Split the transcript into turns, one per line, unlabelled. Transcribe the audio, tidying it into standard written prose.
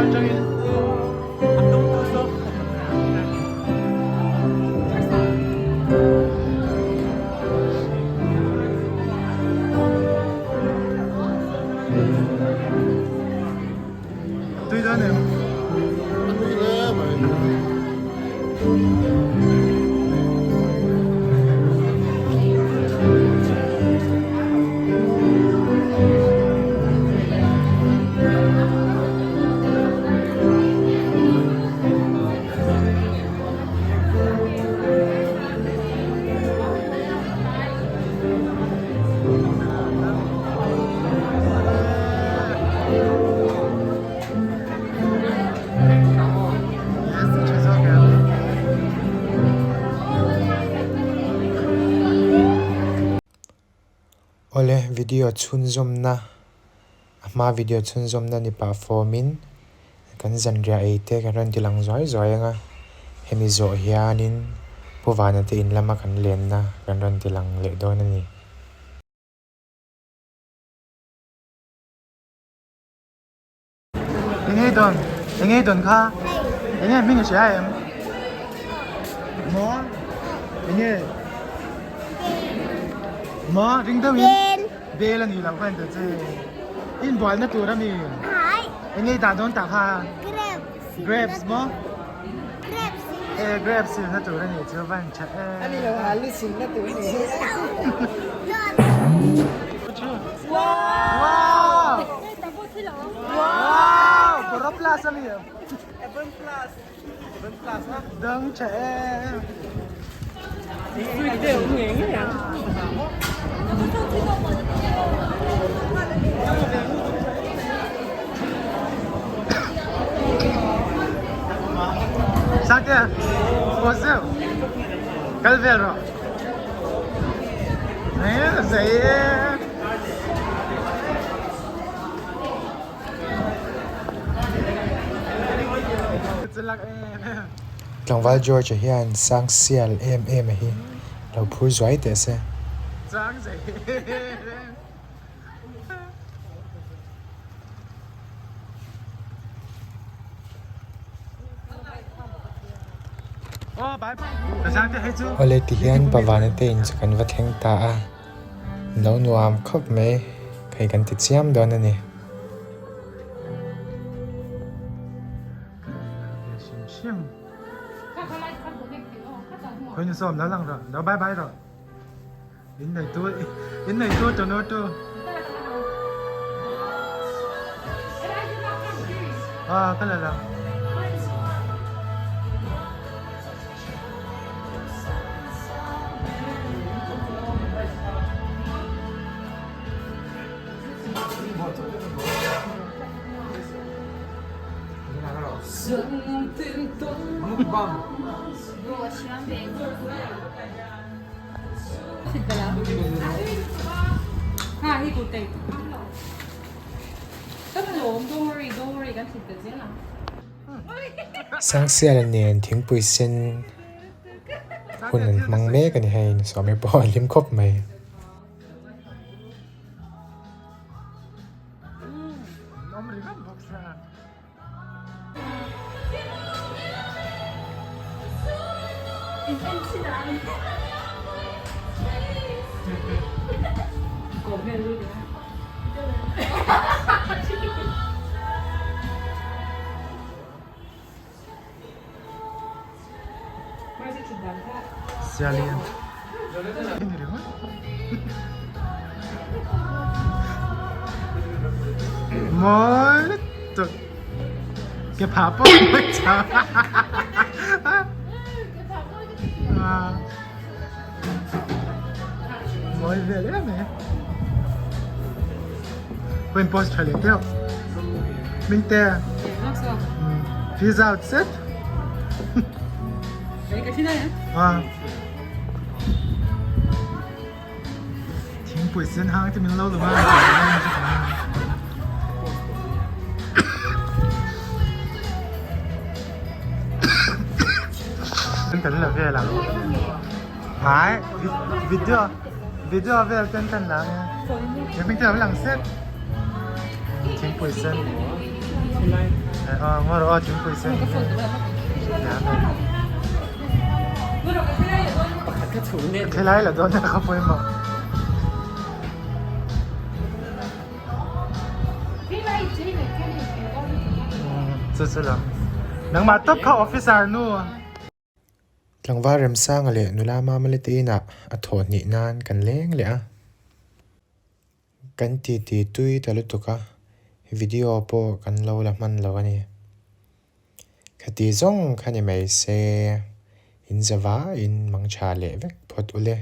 Atangin Tui dawn em?
Tui hle mai.
Awle video chhunzawmna a hma video chhunzawmna ni pah fawmin kan zanriah ei te kan rawn ti lang zuai zuai ang a hemi zawh hianin Pu Vana te in lama kan lenna kan rawn ti lang leh dawn a ni.
Enge dawn? Enge dawn kha? Enge hming i hria em? Maw? Enge? Maw? Ring deuh in? Bel a ni lo khan ta che. In bual na tur ami? Enge i dah dawn tah kha? Grapes maw? Eh grapes sil na tur a ni chu van tha em.
Ani lo alu sil na tur a ni.
Wow! Wow! Boroplus a mi em? Dang tha em. Sangte, pause deuh. Kal vel rawh. Eh, zei e.
Tlangval George-a hian sang sial em em a hi lo phur zuai teh se. Awle tihian Pavana te in chu kan va thleng ta a, lo nuam khawp mai hei kan ti chiam dawn a ni.
In nei tu in nei tu tu nu tu. À, cái này là Mukbang.
Sangsiala nen thingpui sen hun an hmang mek a ni hei sawmi pawh a hlim khawp mai.
Sialin. Mawi lutuk. Ke phah pawh a mawi chau. Mawi vel em e. Quên post tha leh deuh. Mingte. Peace out set. Thingpui sen hang te min lo lung a. Kan la vel ang. Hai, video video vel ten kan la nge. Ming te lo lang set. Thingpui sen. Aw ngaw rawh aw thingpui sen Thelai la dawn a ka pawimawh. Chu chu lam. Nangmah tawp kha officer nu.
Tlangval Remsanga leh nula Mamali te inah a thawh hnih nan kan leng leh a. Kan titi tui ta lutuk a, video pawh kan lo la hman lo a ni. Khati zawng kha ni mai se, in zavaiin mangtha leh vek phawt u le.